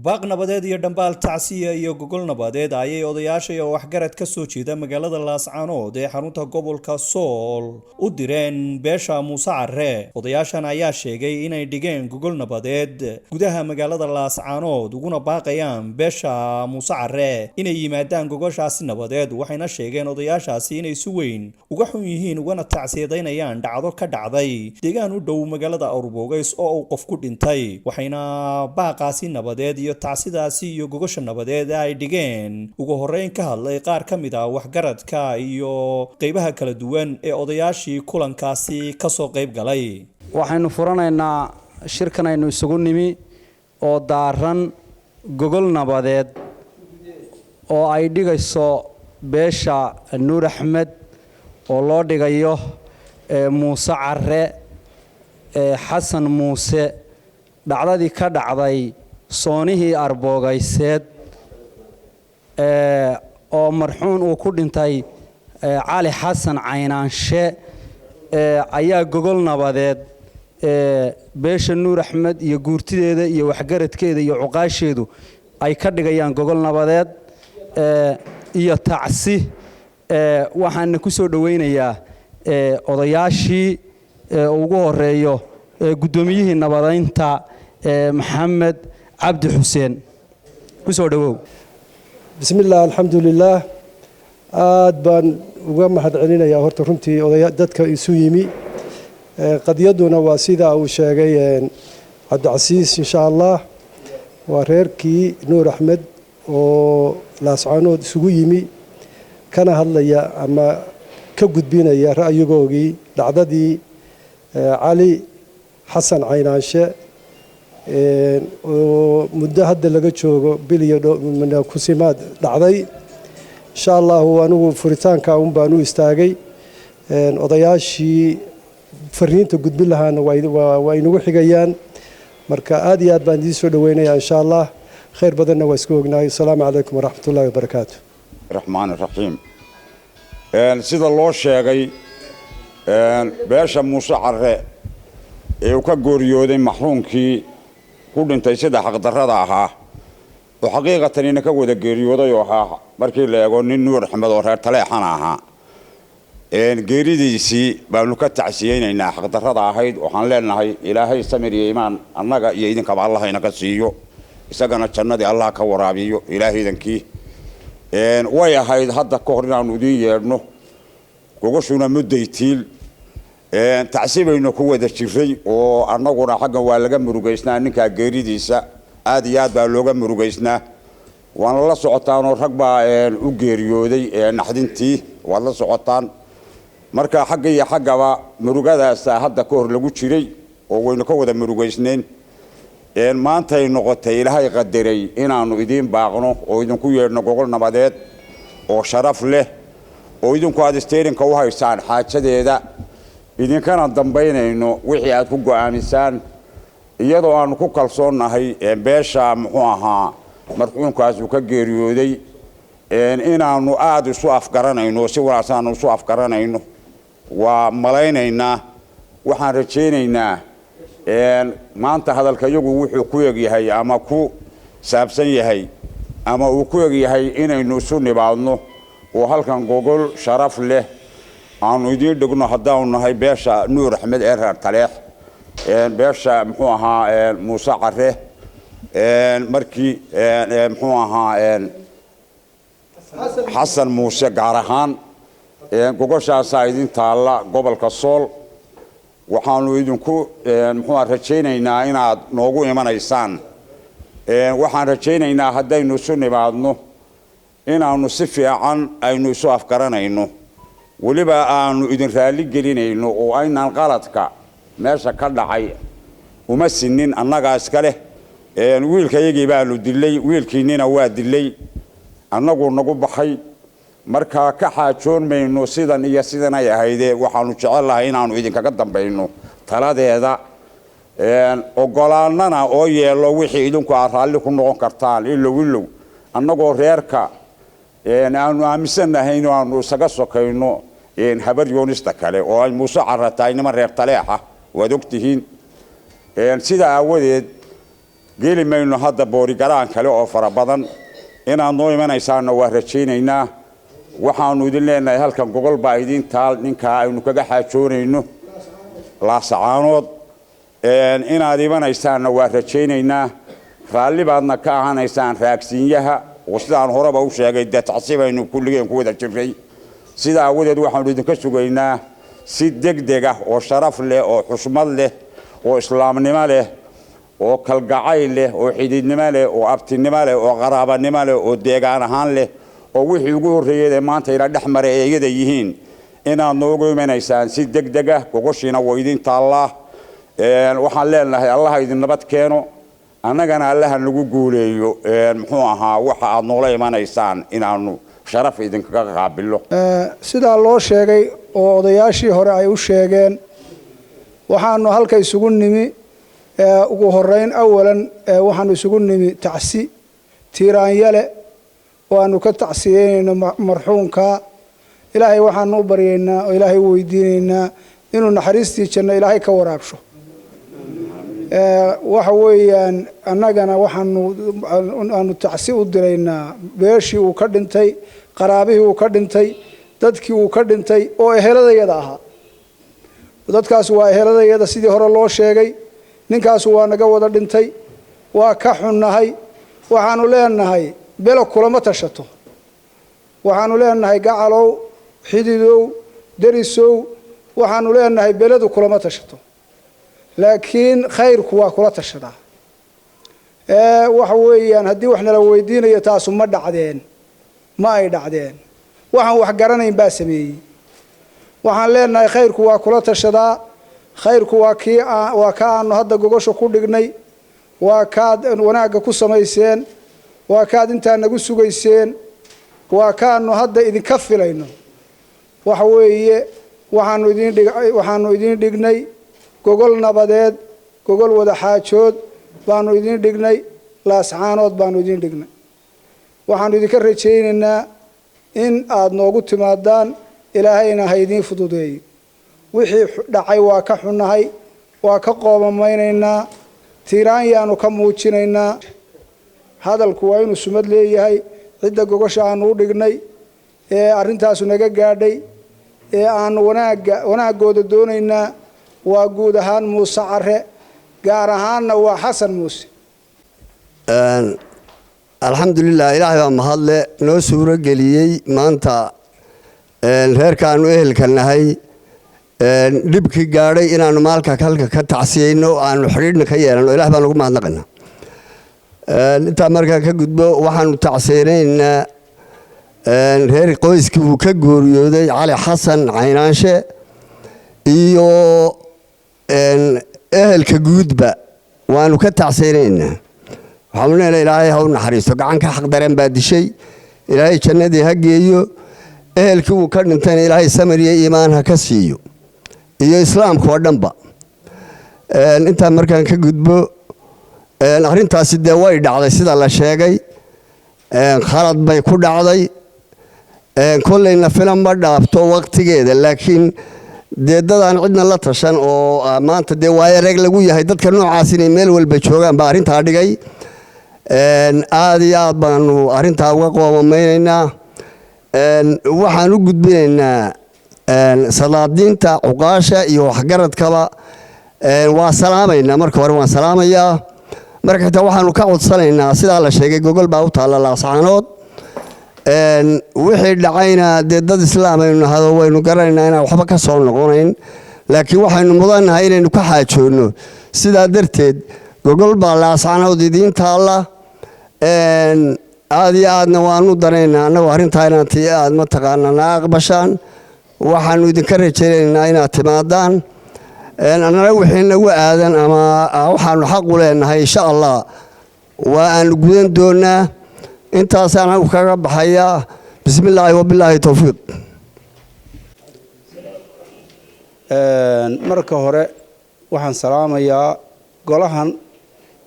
Baaq nabadeed iyo dhambaal tacsiya iyo gogol nabadeed ayay odayaasha iyo waxgarad ka soo jeeda magaalada Laascaanood ee xarunta gobolka Sool u direen beesha Muuse Carre. Odayaashan ayaa sheegay inay dhigeen gogol nabadeed gudaha magaalada Laascaanood, uguna baaqayaan beesha Muuse Carre inay yimaadaan gogoshaasi nabadeed. Waxayna sheegeen odayaashaasi inay si weyn uga xun yihiin ugana tacsiyadeynayaan dhacdo ka dhacday deegaan u dhow magaalada Awrbogays oo uu qof ku dhintay. Waxayna baaqaasi nabadeed iyo tacsidaasi iyo gogosha nabadeed ay dhigeen ugu horeyn ka hadlay qaar ka mid ah waxgaradka iyo qeybaha kala duwan ee odayaashii kulankaasi kasoo qayb galay. Waxaynu furanaynaa shirkan aynu isugu nimi oo daaran gogol nabadeed oo ay dhigayso beesha Nuur Axmed oo loo dhigayo Muuse Carre, Xasan Muuse, dhacdadii ka dhacday soonihii Arboogayseed oo marxuun uu ku dhintay Cali Xasan Caynaanshe. Ayaa gogol nabadeed beesha Nuur Axmed iyo guurtideeda iyo waxgaradkeeda iyo cuqaasheedu ay ka dhigayaan gogol nabadeed iyo tacsi. Waxaana ku soo dhowaynayaa odayaashii ugu horeeyo guddoomiyihii nabadaynta, Maxamed Cabdi Xuseen. Ku soo dhowow. Bismi illah, alxamdulilaah. Aad baan uga mahad celinayaa horta runtii odaya dadka isu yimi. Qadiyaduna waa sidaa uu sheegay Cabdicasiis. Insha Allah, waa reerkii Nuur Axmed oo Laascaanood isugu yimi, kana hadlaya ama ka gudbinaya ra'yigoogii dhacdadii Cali Xasan Caynaanshe oo muddo hadda laga joogo bil iyo kusimaad dhacday. Insha Allahu, anigu furitaanka un baan u istaagay. Odayaashii fariinta gudbin lahaana waa inagu xigayaan. Marka aad iyo aad baan idiin soo dhaweynaya. Insha Allah, khayr badanna waa isku ognahay. Asalaamu calaykum waraxmat ullahi wabarakaatu. Raxmaan raxiim. Sida loo sheegay, beesha Muuse Carre ee uu ka gooriyooday maxruunkii ku dhintay sida xaqdarrada ahaa oo xaqiiqatan ina ka wada geeriyooday oo ahaa, markii la eego, nin Nuur Axmed oo reer Taleexana ahaa, geeridiisii baanu ka tacsiyeynaynaa xaqdarrada ahayd. Waxaan leenahay Ilaahay samir iyo iimaan annaga iyo idinkaba Allah inaka siiyo, isagana jannadii Allah ka waraabiyo. Ilaahaydankii way ahayd hadda ka hor inaanu idiin yeedhno, gogashuna mudday tiil tacsi baynu ku wada jiray oo annaguna xaggan waa laga murugaysnaa. Ninkaa geeridiisa aad iyo aad baa looga murugaysnaa, waana la socotaanoo rag baa u geeriyooday naxdintii, waad la socotaan. Marka xagga iyo xaggaba murugadaasa hadda ka hor lagu jiray oo waynu ka wada murugaysnayn. Maantay noqotay, Ilaahay qadaray inaanu idiin baaqno oo idinku yeedhno gogol nabadeed oo sharaf leh oo idinku aada isteerinka u haysaan xaajadeeda, idinkana dambaynayno wixii aad ku go'aamisaan, iyadoo aanu ku kalsoonnahay beesha muxuu ahaa marxuunkaas uu ka geeriyooday inaanu aada isu afgaranayno, si wanaagsan aanu isu afgaranayno waa malaynaynaa. Waxaan rajaynaynaa maanta hadalka iyagu wuxuu ku egyahay ama ku saabsan yahay ama uu ku egyahay inaynu isu nibaadno oo halkan gogol sharaf leh aanu idiin dhigno, haddaanu nahay beesha Nuur Axmed ee reer Taleex, beesha muxuu ahaa Muuse Carre, markii muxuu ahaa Xasan Muuse gaar ahaan. Gogoshaasaa idin taalla gobolka Sool. Waxaanu idinku muxuu rajaynaynaa inaad noogu imanaysaan. Waxaan rajaynaynaa haddaynu isu nimaadno inaanu si fiican aynu isu afgaranayno, weliba aanu idin raalli gelinayno oo aynaan qaladka meesha ka dhacay uma sinin, annagaa iska leh. Wiilkayagii baanu dilay, wiilkiinnina waa dilay, annagu nagu baxay. Markaa ka xaajoon mayno sidan iyo sidan ay ahaydee. Waxaanu jecel lahay inaanu idinkaga dambayno taladeeda, ogolaanana oo yeelo wixii idinku aad raalli ku noqon kartaan. Ilow ilow annagoo reerka aanu aaminsannahay in aanu isaga sokayno Habar Yoonista kale oo ay Muuse Carra tahay niman reer Taleexa, waad ogtihiin. Sidaa aawadeed Geli mayno hadda boorigaraan kale oo fara badan. Inaad noo imanaysaanna waa rajaynaynaa. Waxaanu idin leenahay halkan gogol baa idin taal, ninkaa aynu kaga xaajoonayno Laasacaanood. Inaad imanaysaanna waa rajaynaynaa, raalli baadna ka ahanaysaan raagsiinyaha. Oo sidaan horeba u sheegay, dee tacsi baynu kulligeen ku wada jirray. Sida aawadeed waxaanu idinka sugaynaa si degdeg ah oo sharaf leh oo xushmad leh oo islaamnimo leh oo kalgacayl leh oo xidhiidnimo leh oo abtinimo leh oo qaraabanimo leh oo deegaan ahaan leh oo wixii ugu horreeyay ee maanta ila dhex maray ee iyada yihiin, inaad noogu imanaysaan si degdeg ah. Gogoshiina waa idin taallaa. Waxaan leenahay Allaha idin nabad keeno, annagana Allaha nagu guuleeyo. Muxuu ahaa waxa aad noola imanaysaan inaanu sharaf idinkaga qaabilo. Sidaa loo sheegay oo odayaashii hore ay u sheegeen, waxaanu halka isugu nimi ugu horeyn, awalan, waxaanu isugu nimi tacsi tiiraanyale oo aanu ka tacsiyeynayno marxuumka. Ilaahay waxaanu u baryaynaa oo Ilaahay u weydiinaynaa inuu naxariistii janno Ilaahay ka waraabsho. Waxa weeyaan annagana waxaanu aanu tacsi u diraynaa beeshii uu ka dhintay, qaraabihii uu ka dhintay, dadkii uu ka dhintay oo eheladayada ahaa. Dadkaas waa eheladayada, sidii hore loo sheegay. Ninkaasu waa naga wada dhintay, waa ka xunnahay. Waxaanu leenahay belo kulama tashato. Waxaanu leenahay gacalow, xididow, derisow, waxaanu leenahay beledu kulama tashato, laakiin khayrku waa kula tashadaa. Waxa weeyaan haddii wax nala weydiinayo, taasu ma dhacdeen, ma ay dhacdeen. Waxaan wax garanayn baa sameeyey. Waxaan leenahay khayrku waa kula tashadaa. Khayrku waa kii, waa ka aanu hadda gogosha ku dhignay, waa kaad wanaagga ku samayseen, waa kaad intaa nagu sugayseen, waa kaanu hadda idinka filayno. Waxa weeye waxaanu idiin dhignay gogol nabadeed, gogol wada xaajood baanu idiin dhignay. Laascaanood baanu idiin dhignay. Waxaanu idinka rajaynaynaa in aada noogu timaadaan. Ilaahayna ha idiin fududeeyo. Wixii dhacay waa ka xunnahay, waa ka qoomamaynaynaa, tiiraanyaanu ka muujinaynaa. Hadalku waa inuu sumad leeyahay. Cidda gogosha aanu u dhignay ee arrintaasu naga gaadhay ee aanu wanaagga wanaaggooda doonaynaa waa guud ahaan Muuse Care, gaar ahaanna waa Xasan Muuse. Alxamdulilah, Ilaahay baa mahadle noo suuro geliyey maanta reerkaanu ehelka nahay dhibkii gaadhay inaanu maalka halka ka tacsiyeyno, aanu xidhiidhna ka yeelano. Ilaah baan ugu mahadnaqaynaa. Intaa markaan ka gudbo, waxaanu tacsiyeynaynaa reer qoyskii uu ka geeriyooday Cali Xasan Caynaanshe iyo ehelka guudba. Waanu ka tacsiyeynaynaa. Waxaanu leenahay Ilaahay ha u naxariisto, gacan ka xaq dareen baa dishay. Ilaahay jannadii ha geeyo. Ehelkii uu ka dhintayna Ilaahay samir iyo iimaan ha ka siiyo iyo islaamka oo dhanba. Intaa markaan ka gudbo, arrintaasi dee way dhacday sida la sheegay, khalad bay ku dhacday. Kollayna filan ma dhaafto waqtigeeda, laakiin dee dadaan cidna la tashan oo maanta dee waayo rag lagu yahay dadka noocaas inay meel walba joogaan baa arrintaa dhigay. Aada iyo aad baanu arrintaa uga qoomamaynaynaa. Waxaan u gudbinaynaa salaadiinta, cuqaasha iyo waxgaradkaba. Waa salaamaynaa. Marka hore waan salaamayaa. Marka xitaa waxaanu ka codsanaynaa, sidaa la sheegay, gogol baa u taalla Laascaanood. Wixii dhacayna dee dad islaam aynu nahado, waynu garanaynaa inaan waxba ka soo noqonayn, laakiin waxaynu mudannahay inaynu ka xaajoonno. Sidaa darteed gogol baa Laascaanood idiin taalla. Aada iyo aadna waanu danaynaa annagu arrintaa inaad aad mataqaanaa na aqbashaan. Waxaanu idinka rajaynaynaa inaad timaadaan. Annana wixii nagu aadan ama waxaanu xaq u leenahay, insha Allah, waa aanu gudan doonaa. Intaasaan anigu kaga baxayaa. Bismi illaahi wabilaahi towfiiq. Marka hore waxaan salaamayaa golahan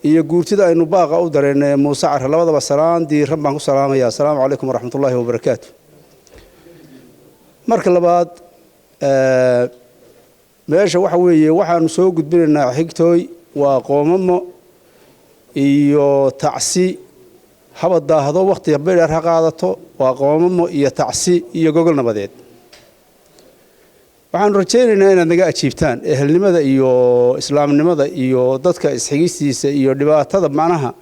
iyo guurtida aynu baaqa u dareennay Muuse Care. Labadaba salaan diiran baan ku salaamayaa. Asalaamu calaykum waraxmatullaahi wabarakaatu. Marka labaad, meesha waxa weeye waxaanu soo gudbinaynaa, xigtooy, waa qoomamo. Iyo tacsi haba daahdo, wakhti habedheer ha qaadato, waa qoomamo iyo tacsi iyo gogol nabadeed. Waxaanu rajaynaynaa inaad naga ajiibtaan ehelnimada iyo islaamnimada iyo dadka isxigistiisa iyo dhibaatada, macnaha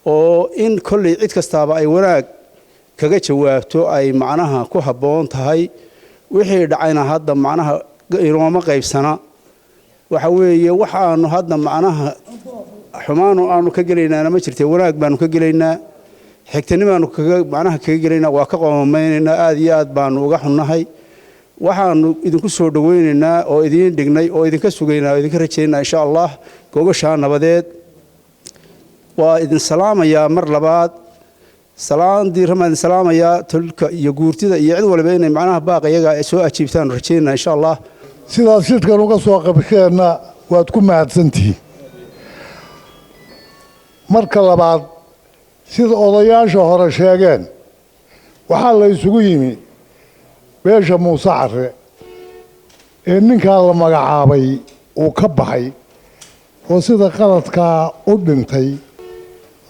oo in kolley cid kastaaba ay wanaag kaga jawaabto ay macnaha ku habboon tahay. Wixii dhacayna hadda macnaha inooma qaybsana. Waxa weeye waxaanu hadda macnaha xumaanu aanu ka gelaynaana ma jirte, wanaag baanu ka gelaynaa, xigtanimaanu kaga macnaha kaga gelaynaa, waa ka qoomameynaynaa. Aada iyo aad baanu uga xunnahay. Waxaanu idinku soo dhaweynaynaa oo idiin dhignay oo idinka sugaynaa oo idinka rajaynaa, insha Allah, gogashaa nabadeed. Waa idin salaamayaa mar labaad, salaan diiran baan idin salaamayaa. Tolka iyo guurtida iyo cid waliba inay macnaha baaq iyaga ay soo ajiibtaan rajaynaa, insha Allah. Sidaad shirkan uga soo qabsheenna waad ku mahadsantihiin. Marka labaad, sida odayaasha hore sheegeen, waxaa la isugu yimi beesha Muuse Care ee ninkaa la magacaabay uu ka baxay oo sida qaladkaa u dhintay.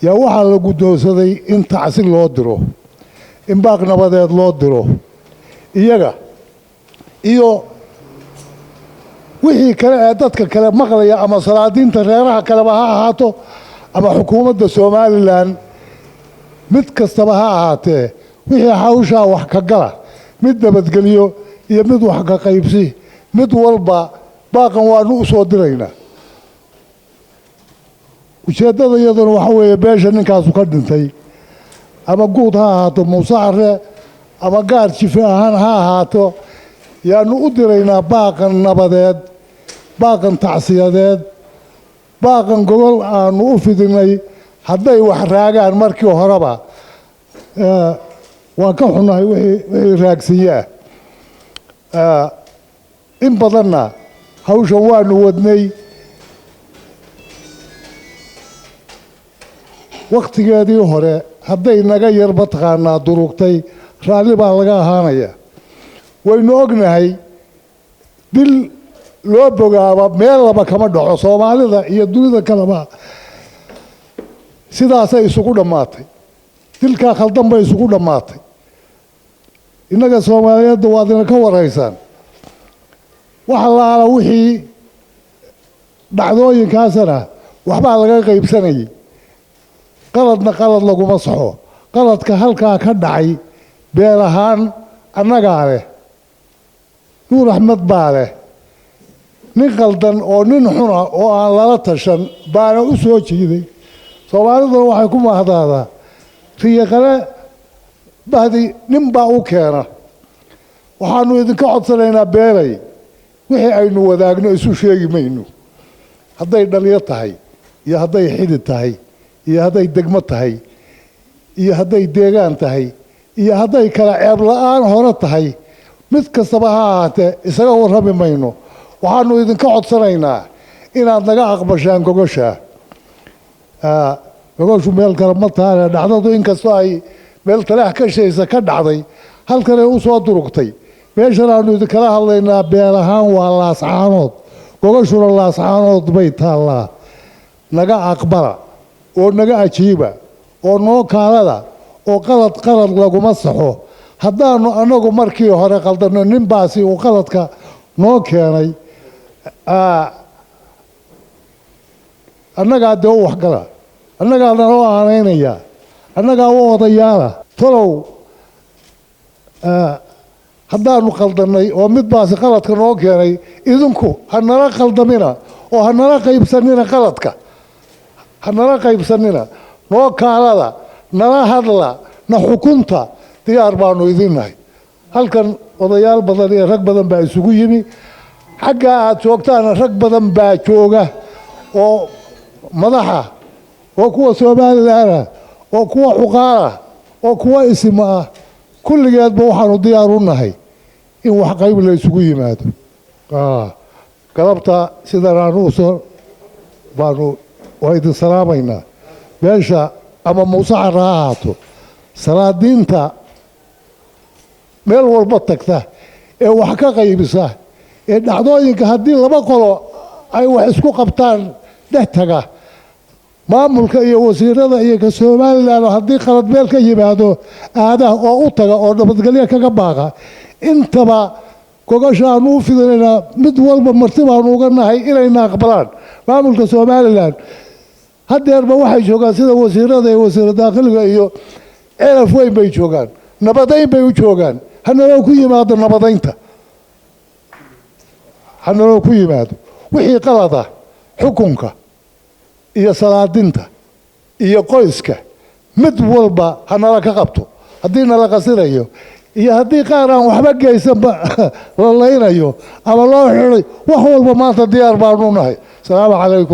Yaa waxaa la guddoonsaday in tacsi loo diro, in baaq nabadeed loo diro iyaga iyo wixii kale ee dadka kale maqlaya, ama salaadiinta reeraha kaleba ha ahaato ama xukuumadda Somaliland, mid kastaba ha ahaatee, wixii hawshaa wax ka gala, mid nabadgelyo iyo mid wax ka qaybsi, mid walba baaqan waanu u soo diraynaa. Ujeeddada iyaduna waxa weeye beesha ninkaasu ka dhintay, ama guud ha ahaato Muuse Care ama gaar jife ahaan ha ahaato, yaanu u diraynaa baaqan nabadeed, baaqan tacsiyadeed, baaqan gogol aanu u fidinay. Hadday wax raagaan markii horeba waan ka xunnahay wixii raagsanye ah. In badanna hawshan waanu wadnay. Wakhtigeedii hore hadday naga yar mataqaanaa durugtay, raalli baa laga ahaanaya. Waynu ognahay dil loo bogaaba meel laba kama dhaco, Soomaalida iyo dunida kaleba sidaasay isugu dhammaatay. Dilkaa khaldan bay isugu dhammaatay. Innaga Soomaaliyeedda waad ina ka waraysaan wax allaala wixii dhacdooyinkaasana waxbaa laga qaybsanayay. Qaladna qalad laguma saxo. Qaladka halkaa ka dhacay beel ahaan annagaa leh, Nuur Axmed baa leh. Nin qaldan oo nin xuna oo aan lala tashan baana u soo jiiday. Soomaaliduna waxay ku mahdaadaa riyaqale bahdi nin baa u keena. Waxaanu idinka codsanaynaa beelay, wixii aynu wadaagno isu sheegi mayno, hadday dhalyo tahay iyo hadday xidid tahay iyo hadday degmo tahay iyo hadday deegaan tahay iyo hadday kala ceeb la-aan hore tahay, mid kastaba ha ahaatee isaga warrami mayno. Waxaanu idinka codsanaynaa inaad naga aqbashaan gogosha. Gogoshu meel kale ma taale. Dhacdadu inkastoo ay meel Taleex ka shaysa ka dhacday, halkanay u soo durugtay. Meeshan aanu idinkala hadlaynaa beel ahaan waa Laascaanood, gogoshuna Laascaanood bay taallaa. Naga aqbala oo naga ajiiba oo noo kaalada, oo qalad qalad laguma saxo. Haddaanu annagu markii hore qaldanno, ninbaasi uu qaladka noo keenay, annagaa dee u waxgala, annagaa naloo aanaynayaa, annagaa u odayaala talow. Haddaanu qaldannay oo midbaasi qaladka noo keenay, idinku ha nala qaldamina oo ha nala qaybsanina qaladka, ha nala qaybsanina. Noo kaalada, nala hadla, na xukunta, diyaar baanu idin nahay. Halkan odayaal badan iyo rag badan baa isugu yimi. Xaggaa aad joogtaana rag badan baa jooga oo madaxa, oo kuwa Somalilanah, oo kuwa cuqaalah, oo kuwa isima ah. Kulligeedba waxaanu diyaar u nahay in wax qayb la isugu yimaado. Galabta sidan aanu usoo baanu waa idin salaamaynaa. Beesha ama Muuse Cara ha ahaato, salaadiinta meel walba tagta ee wax ka qaybisa ee dhacdooyinka haddii laba qolo ay wax isku qabtaan dhex taga. Maamulka iyo wasiirada iyo ka Somalilan haddii qalad meel ka yimaado aadaha oo u taga oo nabadgelyo kaga baaqa, intaba gogashaanu u fidinaynaa. Mid walba marti baanu uga nahay inayna aqbalaan. Maamulka Somalilan hadeerba waxay joogaan sida wasiirada iyo wasiira daakhiliga iyo Ceelaf Weyn bay joogaan, nabadayn bay u joogaan. Hanaloo ku yimaado nabadaynta, hanaloo ku yimaado. Wixii qalada xukunka iyo salaadinta iyo qoyska mid walba hanala ka qabto. Haddii nala qasinayo iyo haddii qaar aan waxba geysanba la laynayo ama loo xidhay, wax walba maanta diyaar baanu nahay. Asalaamu calaykum.